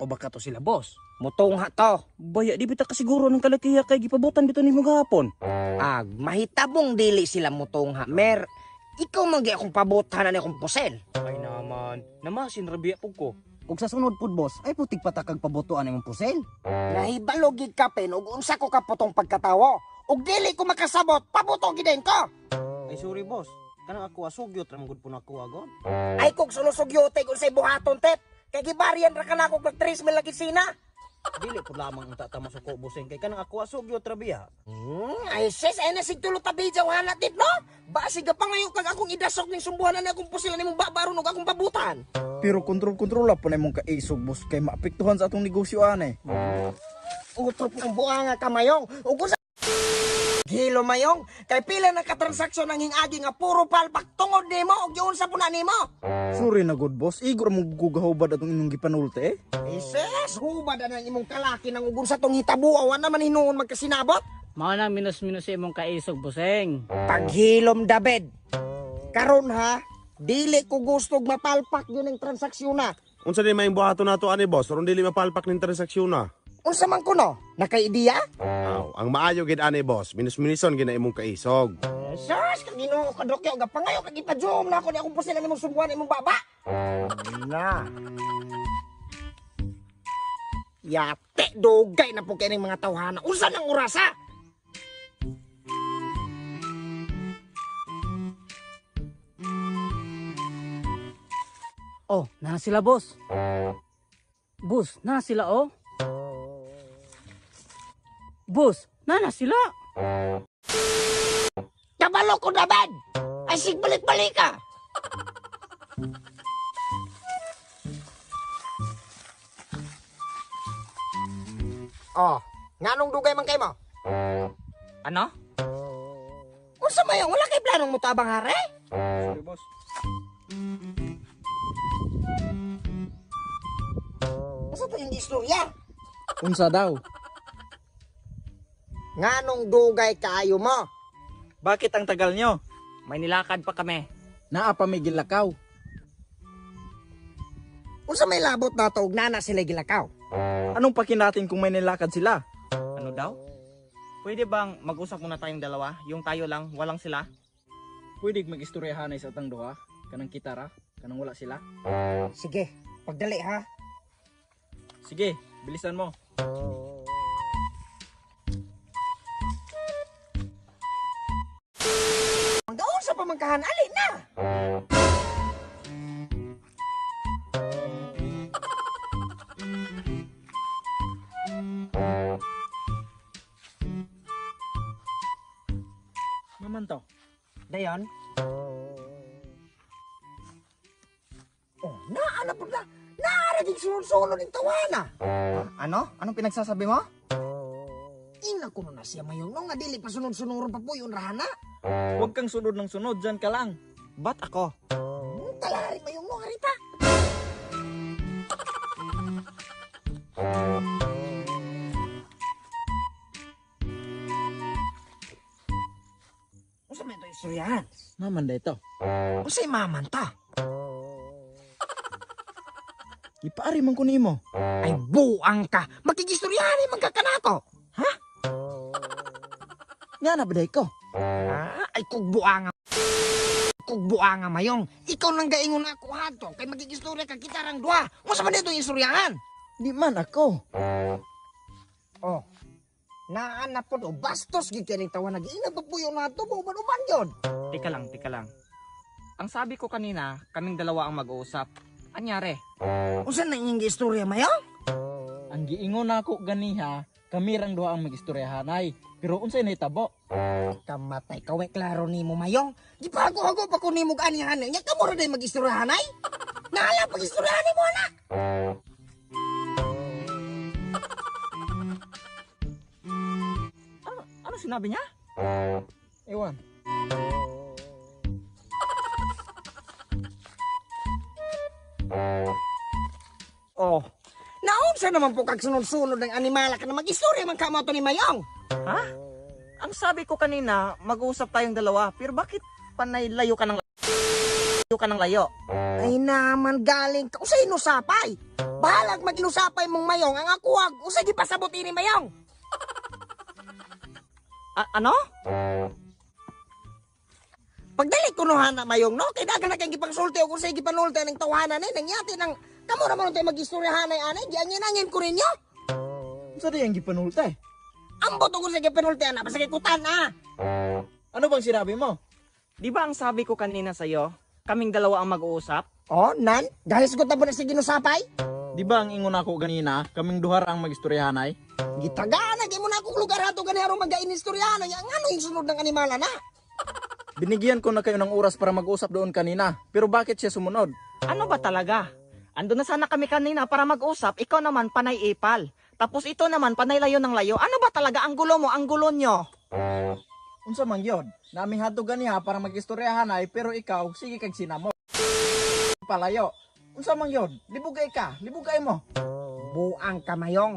O baka to sila, boss. Mutungha to. Baya, di bita kasiguro ng kalakiya kay gipabutan bito nimo gahapon. Ag, mahitabong dili sila mutungha, mer. Ikaw man gyud akong pabutan na akong pusel. Ay naman, namasin rabiya pug ko. Ug sa sunod pud boss, ay putig patakag pabotoan imong pusel. Nahibalo gid ka pen og unsa ko kaputong pagkatawo. Ug dili ko makasabot, pabuto gid ko. Ay sorry boss, kanang ako asugyot ra man gud po nako agod. Ay kog sulusugyote kung say buhaton tep. Kay gibarian ra kanako kag 3 mil sina. Dili pud lamang unta ta masuko bossing kay kanang ako asugyot ra biya. Ay sis, ay na sig tulo tabi jaw hanat dit no. Basig ka pa ngayon kag akong idasok ning sumbuhan na akong pusil nimong babaron ug akong pabutan. Pero kontrol-kontrol po na imong kaisog boss kay maapektuhan sa atong negosyo ane. Utro po ang buanga ka mayong. Ug unsa Gilo mayong, kay pila na katransaksyon ang hingagi nga puro palpak tungod nimo ug giunsa po na nimo. Sorry na good boss, igor mo gugahubad atong inyong gipanulti eh. Ises, hubad na ang imong kalaki nang ugun sa tong hitabuawan naman hinuon magkasinabot. Mao nang minus-minus sa imong kaisog, buseng. Paghilom David. Karon ha, dili ko gustog mapalpak yun ang transaksyon na. Unsa din may buhaton nato ani boss, aron dili mapalpak ning transaksyon na. Unsa man kuno? Nakaidiya? Aw, ang maayo gid ani boss, minus-minison gid na imong kaisog. Sus, kag Ginoo ka dokyo ga pangayo kag ipa-zoom na ako ni akong pusilan nimong sumbuhan imong baba. Na. Yate dugay na po kay ning mga tawhana. Unsa nang orasa? Oh, na sila, boss. Boss, na sila, oh. Boss, na sila. Kabalo ko na bad. Ay sig balik-balik ka. Oh, nganong dugay man kay mo? Ano? Unsa may wala kay planong motabang hare? Sorry boss. Unsa to yung istorya? Unsa daw? Nganong dugay kaayo mo? Bakit ang tagal nyo? May nilakad pa kami. Naa pa may gilakaw. Unsa may labot nato og nana sila gilakaw? Anong pakinatin kung may nilakad sila? Ano daw? Pwede bang mag-usap muna tayong dalawa? Yung tayo lang, walang sila? Pwede mag-istoryahanay sa atang duha? Kanang kitara? Kanang wala sila? Sige, pagdali ha. Sige, bilisan mo. Magaon sa pamangkahan ali na. Maman to. Dayon. Oh, naa na pud na. Naa ra sunod-sunod ning tawana. Ano? Anong pinagsasabi mo? Ina ko na siya mayon no nga dili pa sunod-sunuron pa po yun rahana. Huwag kang sunod ng sunod, dyan ka lang. Ba't ako? Talari mayong no harita. Unsa may ito istoryahan? Naman da ito. Unsay maman ta? Ipaari man ko nimo. Ay buang ka. Makigistoryahan man ka kanako. Nga na ba ko? Ah, ay kugbuanga. Kugbuanga mayong. Ikaw nang gaingon ako hadto kay makigistorya ka kitarang duha. Unsa man dito istoryahan? Di man ako. Oh. Naan na po do bastos gid kay ning tawa nag-iinag pa puyo nato uban-uban gyud. Teka lang, teka lang. Ang sabi ko kanina, kaming dalawa ang mag-uusap. Anyari? Unsa na inyong istorya mayong? Ang giingon nako ganiha, kami rang duha ang mag-istoryahanay. Pero unsay nahitabo? Kamatay ka we klaro nimo mayong. Gipahago-hago pa ko nimo ganihan nya kamo ra day magistoryahanay. Naala pag istoryahan nimo ana. Ano, ano sinabi niya? Ewan. Oh. Naunsa naman po kag sunod-sunod ng animala ka na mag-istorya man kamo to ni Mayong. Ha? Ang sabi ko kanina, mag-uusap tayong dalawa. Pero bakit panay layo ka ng layo ka ng layo. Ay naman galing ka. Usay nusapay. Bahalag magnusapay mong mayong ang akuwag. Usay gipasabot ini mayong. Ano? Pagdali ko na mayong no, kay dagan na kay gipangsulti og usay gipanulti ning tawhana ni nangyati nang kamo ra man tayo magistoryahanay anay, giangin-angin ko ninyo. Unsa di ang gipanultay? Ambot og usay gipanulti ana, basta kay kutan ah. Ano bang sinabi mo? Di ba ang sabi ko kanina sa'yo, kaming dalawa ang mag-uusap? Oh, nan, gahis ko ta na si ginusapay. Di ba ang ingon ako ganina, kaming duha ra ang magistoryahanay? Gitagaan na kay mo na akong lugar hato gani aron magain-istoryahanay. Ang ano yung sunod ng animala na? Binigyan ko na kayo ng oras para mag-usap doon kanina, pero bakit siya sumunod? Ano ba talaga? Ando na sana kami kanina para mag-usap, ikaw naman panay ipal. Tapos ito naman panay layo ng layo. Ano ba talaga ang gulo mo, ang gulo nyo? Unsa man gyud? Nami hadto ganiha para magistoryahanay, pero ikaw sige kag sinamo. Palayo. Unsa man gyud? Libugay ka, libugay mo. Buang kamayong.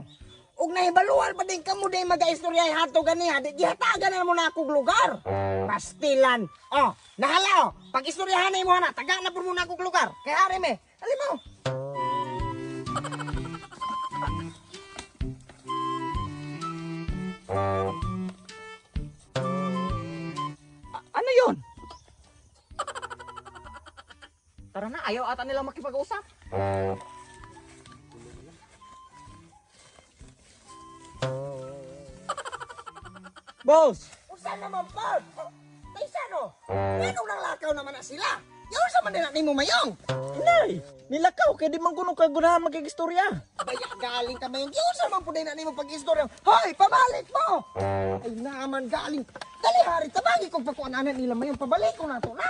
Ug nahibaluan pa din kamo day magaistorya hato gani ha, di gihatagan na mo na akong lugar. Pastilan. Oh, nahala oh. Pag istoryahan mo na, taga na pud mo na akong lugar. Kay ari me. Ali mo. Ano yun? Tara na, ayaw ata nila makipag-usap. Boss, Usa naman pa. Oh, Taysa no. Ngano nang lakaw naman na sila? Yaw sa man nila nimo mayong. inay, nilakaw kay di man kuno kagunahan makigistorya. Baya galing ka mayong. Yaw sa man pud na nimo pag-istorya. Hoy, pabalik mo. Ay naman galing. Dali hari, tabangi kog pakuan nila mayong pabalik ko na to na.